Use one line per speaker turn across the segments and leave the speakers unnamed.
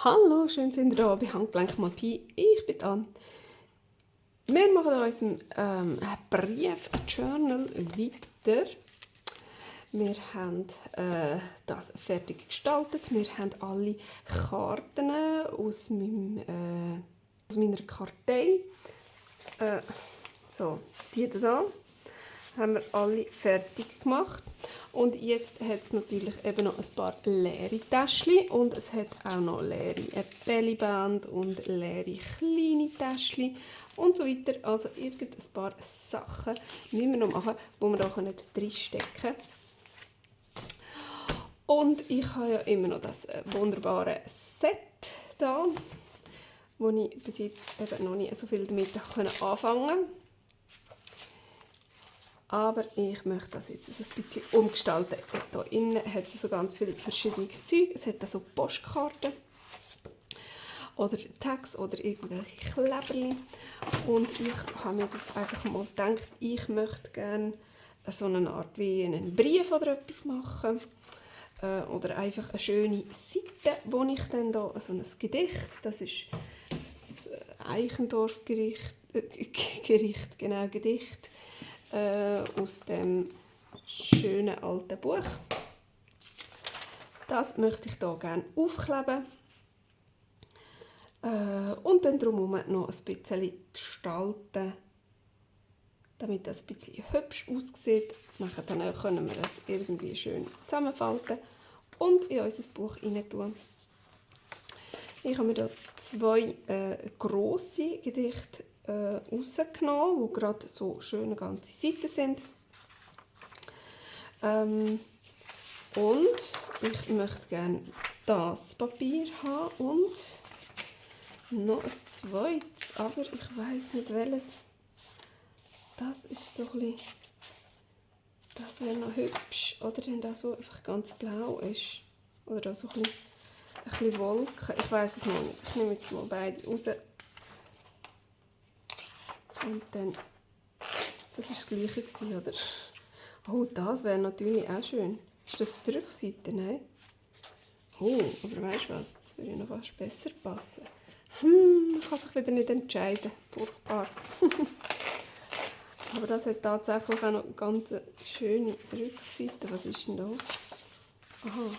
Hallo, schön sind ihr da bei Handgelenk mal Pi. Ich bin Anne. Wir machen an unserem Brief-Journal weiter. Wir haben das fertig gestaltet. Wir haben alle Karten aus meiner Kartei. So, die da haben wir alle fertig gemacht. Und jetzt hat es natürlich eben noch ein paar leere Täschchen und es hat auch noch leere Bellyband und leere kleine Täschchen und so weiter. Also ein paar Sachen müssen wir noch machen, die wir da reinstecken können. Und ich habe ja immer noch das wunderbare Set da, wo ich bis jetzt eben noch nicht so viel damit anfangen konnte. Aber ich möchte das jetzt ein bisschen umgestalten. Hier innen hat es so ganz viele verschiedenes Zeug. Es hat auch so Postkarten oder Tags oder irgendwelche Kleberli. Und ich habe mir jetzt einfach mal gedacht, ich möchte gerne so eine Art wie einen Brief oder etwas machen. Oder einfach eine schöne Seite, wo ich dann da so ein Gedicht, das ist das Eichendorff-Gedicht, Gedicht. Aus dem schönen alten Buch. Das möchte ich hier gerne aufkleben. Und dann drumherum noch ein bisschen gestalten, damit das ein bisschen hübsch aussieht. Dann können wir das irgendwie schön zusammenfalten und in unser Buch rein tun. Ich habe mir hier zwei grosse Gedichte rausgenommen, die gerade so schöne ganze Seiten sind. Und ich möchte gerne das Papier haben und noch ein zweites, aber ich weiss nicht welches. Das ist so ein bisschen, das wäre noch hübsch. Oder dann das, was einfach ganz blau ist. Oder da so ein bisschen Wolken. Ich weiss es noch nicht. Ich nehme jetzt mal beide raus. Und dann, das war das Gleiche, oder? Oh, das wäre natürlich auch schön. Ist das die Rückseite? Nein. Oh, aber weißt du was? Das würde noch fast besser passen. Man kann sich wieder nicht entscheiden. Furchtbar. Aber das hat tatsächlich auch noch eine ganz schöne Rückseite. Was ist denn da? Aha,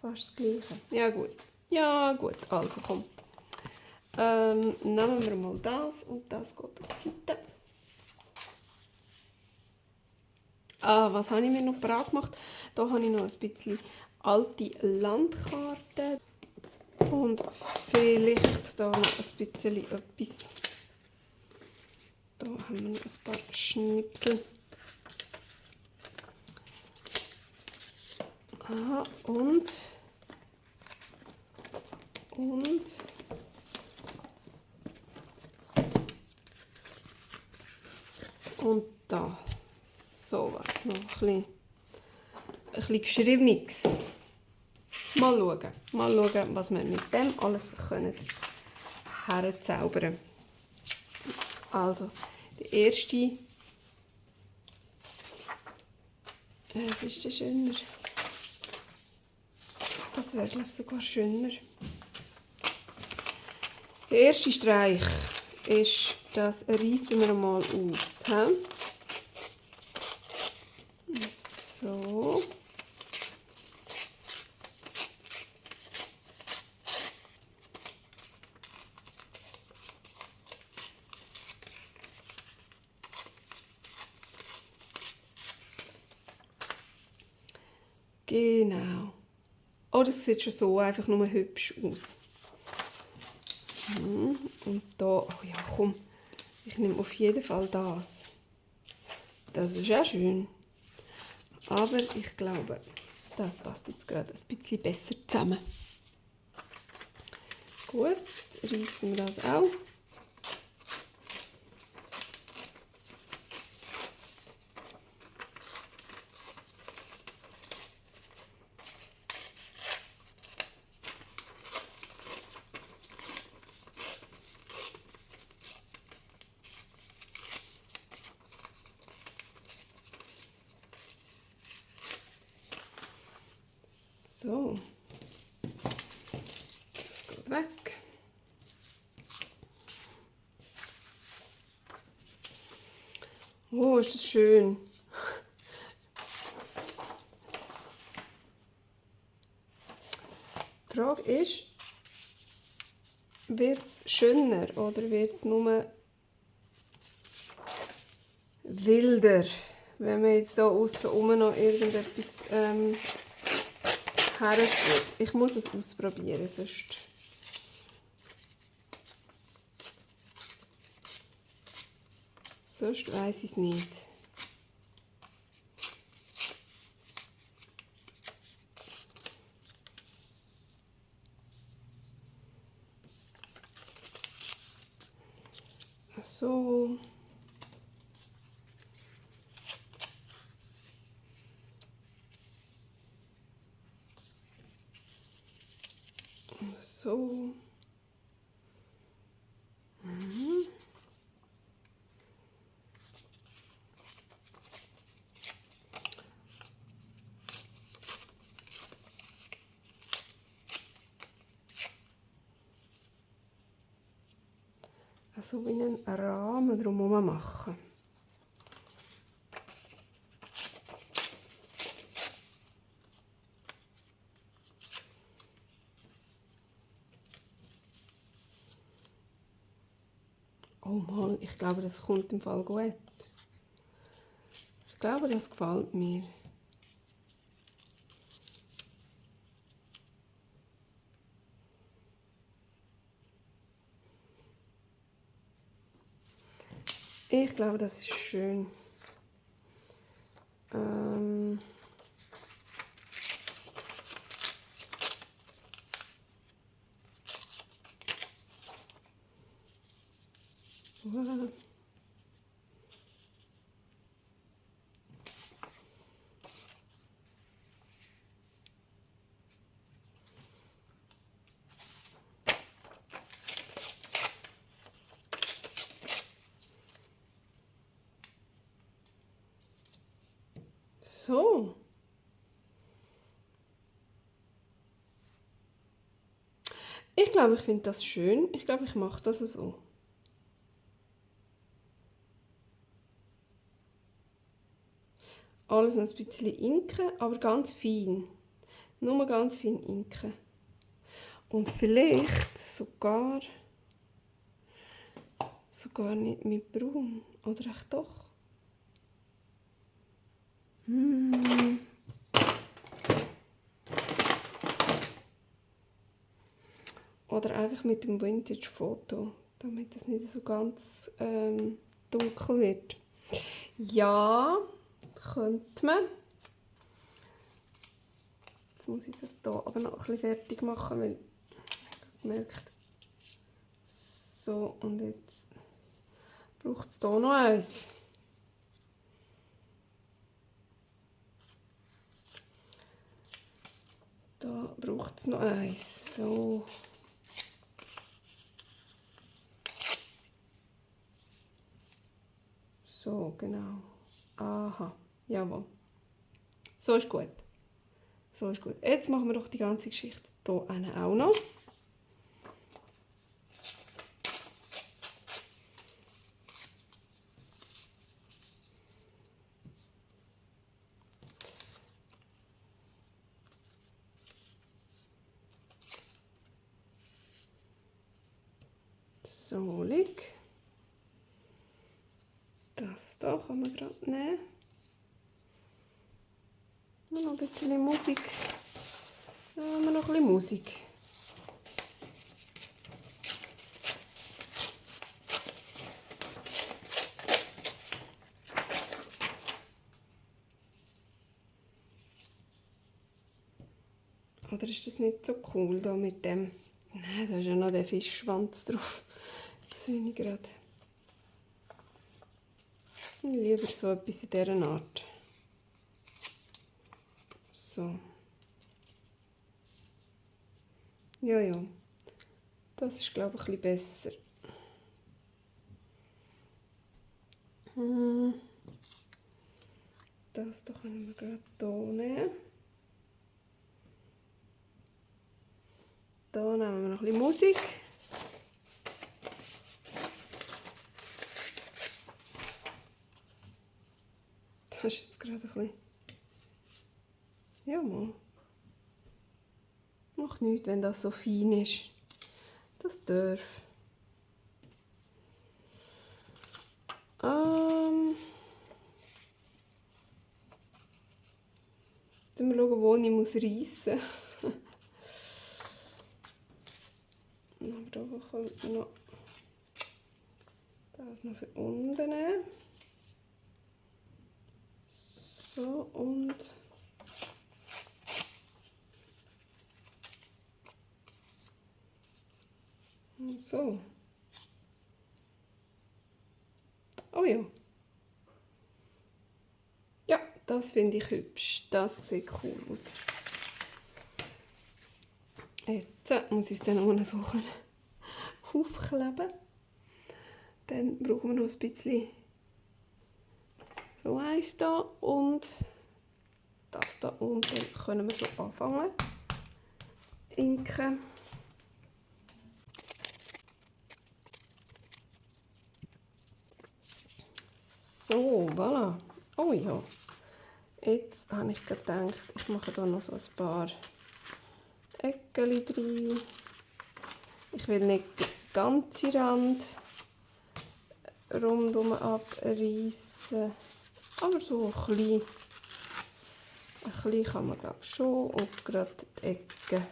fast das Gleiche. Ja gut. Ja gut, also komm. Nehmen wir mal das und das geht auf die Seite. Was habe ich mir noch parat gemacht? Da habe ich noch ein bisschen alte Landkarten und vielleicht da noch ein bisschen etwas. Da haben wir noch ein paar Schnipsel. Aha, und da, so was noch, ein bisschen Geschriebenes. Mal schauen, was wir mit dem alles herzaubern können. Also, der erste, was ist der schöner? Das wäre, glaube ich, sogar schöner. Der erste Streich ist, das reissen wir mal aus. So. Genau. Oh, das sieht schon so einfach nur hübsch aus. Und da, oh ja komm, ich nehme auf jeden Fall das. Das ist auch schön. Aber ich glaube, das passt jetzt gerade ein bisschen besser zusammen. Gut, jetzt reissen wir das auch. So, das geht weg. Oh, ist das schön. Die Frage ist, wird es schöner oder wird es nur wilder, wenn man jetzt hier aussen noch irgendetwas herführt. Ich muss es ausprobieren, sonst weiss ich es nicht. So. So. Also wie einen Rahmen drumherum machen. Oh Mann, ich glaube, das kommt im Fall gut. Ich glaube, das gefällt mir. Ich glaube, das ist schön. Wow. So. Ich glaube, ich finde das schön. Ich glaube, ich mache das so. Alles noch ein bisschen inken, aber ganz fein. Nur ganz fein inken. Und vielleicht sogar nicht mit braun. Oder echt doch? Oder einfach mit dem Vintage-Foto, damit es nicht so ganz dunkel wird. Ja, könnte man. Jetzt muss ich das hier aber noch ein bisschen fertig machen, weil ich gemerkt, so, und jetzt braucht es hier noch eins. Da braucht es noch eins. So. So, genau. Aha, jawohl. So ist gut. So ist gut. Jetzt machen wir doch die ganze Geschichte hier auch noch. So, lieg. Das hier kann man gerade nehmen. Noch ein bisschen Musik. Da haben wir noch ein bisschen Musik. Oder ist das nicht so cool da mit dem? Nein, da ist ja noch der Fischschwanz drauf. Das sehe ich gerade. Lieber so etwas in dieser Art. So. Ja, ja. Das ist, glaube ich, ein bisschen besser. Das hier können wir gerade hier nehmen. Da nehmen wir noch ein bisschen Musik. Das ist jetzt gerade ein bisschen... Ja, mal. Macht nichts, wenn das so fein ist. Das darf. Dann schauen, wo ich reissen muss. Aber da kommt noch das noch für unten. So, und so. Oh ja. Ja, das finde ich hübsch. Das sieht cool aus. Jetzt muss ich es dann nur so aufkleben. Dann brauchen wir noch ein bisschen so eins da und das da. Und dann können wir schon anfangen. Inken. So, voilà. Oh ja. Jetzt habe ich gedacht, ich mache hier noch so ein paar Ecken rein. Ich will nicht den ganzen Rand rundum abreißen, aber so ein bisschen kann man glaube ich schon. Und gerade die Ecken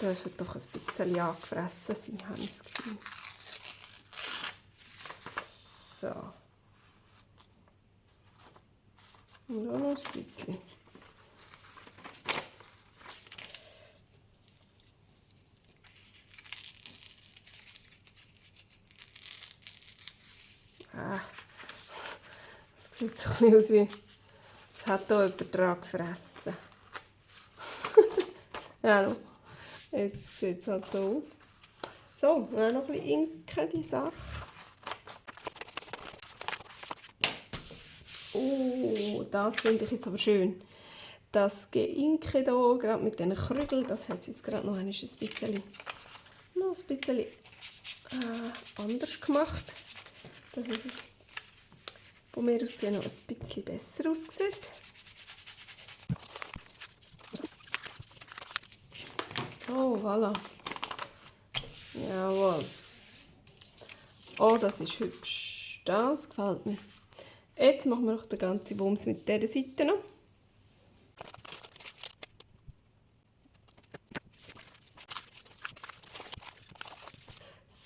dürfen doch ein bisschen angefressen sein, habe ich das Gefühl. So. Und auch noch ein bisschen. Das sieht so ein bisschen aus wie, es hat hier jemand dran gefressen. Ja, jetzt sieht es halt so aus. So, dann noch ein bisschen inken, die Sache. Oh, das finde ich jetzt aber schön. Das Geinke hier, gerade mit diesen Krügeln, das hat es jetzt gerade noch ein bisschen anders gemacht. Dass es von mir aus noch ein bisschen besser aussieht. So, voilà. Jawohl. Oh, das ist hübsch. Das gefällt mir. Jetzt machen wir noch den ganzen Bums mit dieser Seite noch.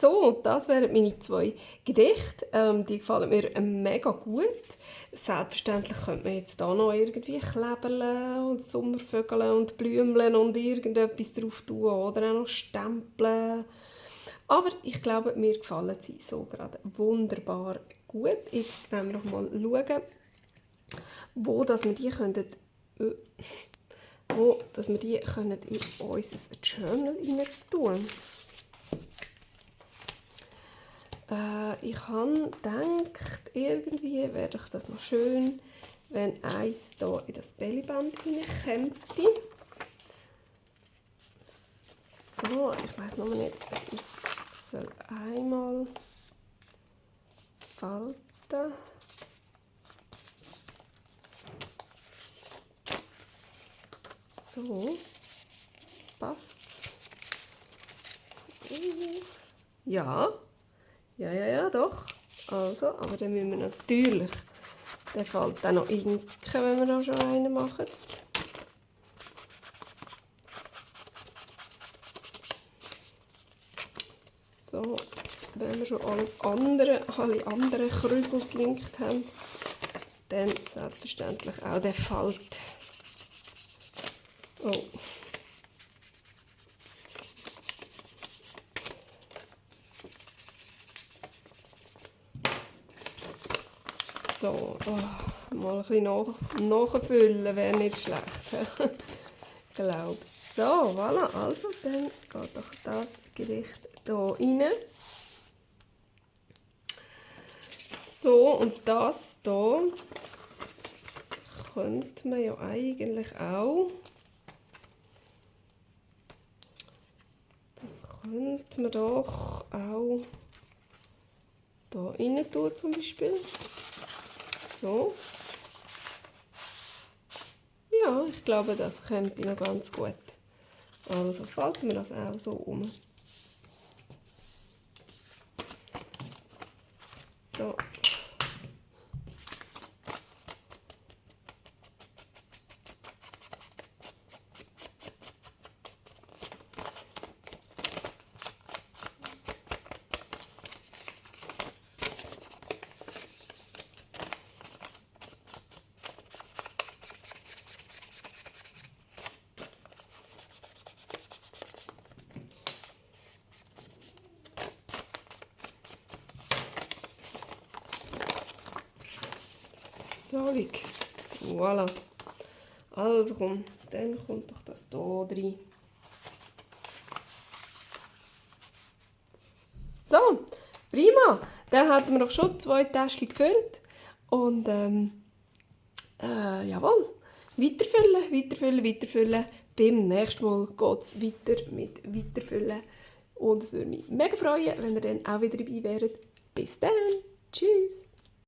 So, das wären meine 2 Gerichte. Die gefallen mir mega gut. Selbstverständlich könnte man jetzt hier noch irgendwie Kleberle und Sommervögel und Blümchen und irgendetwas drauf tun oder auch noch Stempeln. Aber ich glaube, mir gefallen sie so gerade wunderbar gut. Jetzt wollen wir noch mal schauen, wo dass wir die können, in unser Journal rein tun. Ich habe gedacht, irgendwie wäre doch das noch schön, wenn eins hier in das Bellyband reinkommt. So, ich weiß noch nicht, ob ich es einmal falten. So, passt's? Ja. Ja, doch. Also, aber dann müssen wir natürlich den Fall dann noch inken, wenn wir da schon einen machen. So, wenn wir schon alle anderen Krügel geinkt haben, dann selbstverständlich auch der Falt. Oh. So, mal ein bisschen nachfüllen wäre nicht schlecht. Ich glaube. So, voilà. Also, dann geht doch das Gericht hier rein. So, und das hier könnte man ja eigentlich auch könnte man doch auch da rein tun zum Beispiel. So. Ja, ich glaube, das kommt noch ganz gut. Also falten wir das auch so um. So. Sollig. Voilà. Also komm, dann kommt doch das hier rein. So, prima. Dann hatten wir doch schon 2 Täschchen gefüllt. Und jawohl. Weiterfüllen, weiterfüllen, weiterfüllen. Beim nächsten Mal geht es weiter mit Weiterfüllen. Und es würde mich mega freuen, wenn ihr dann auch wieder dabei wäret. Bis dann. Tschüss.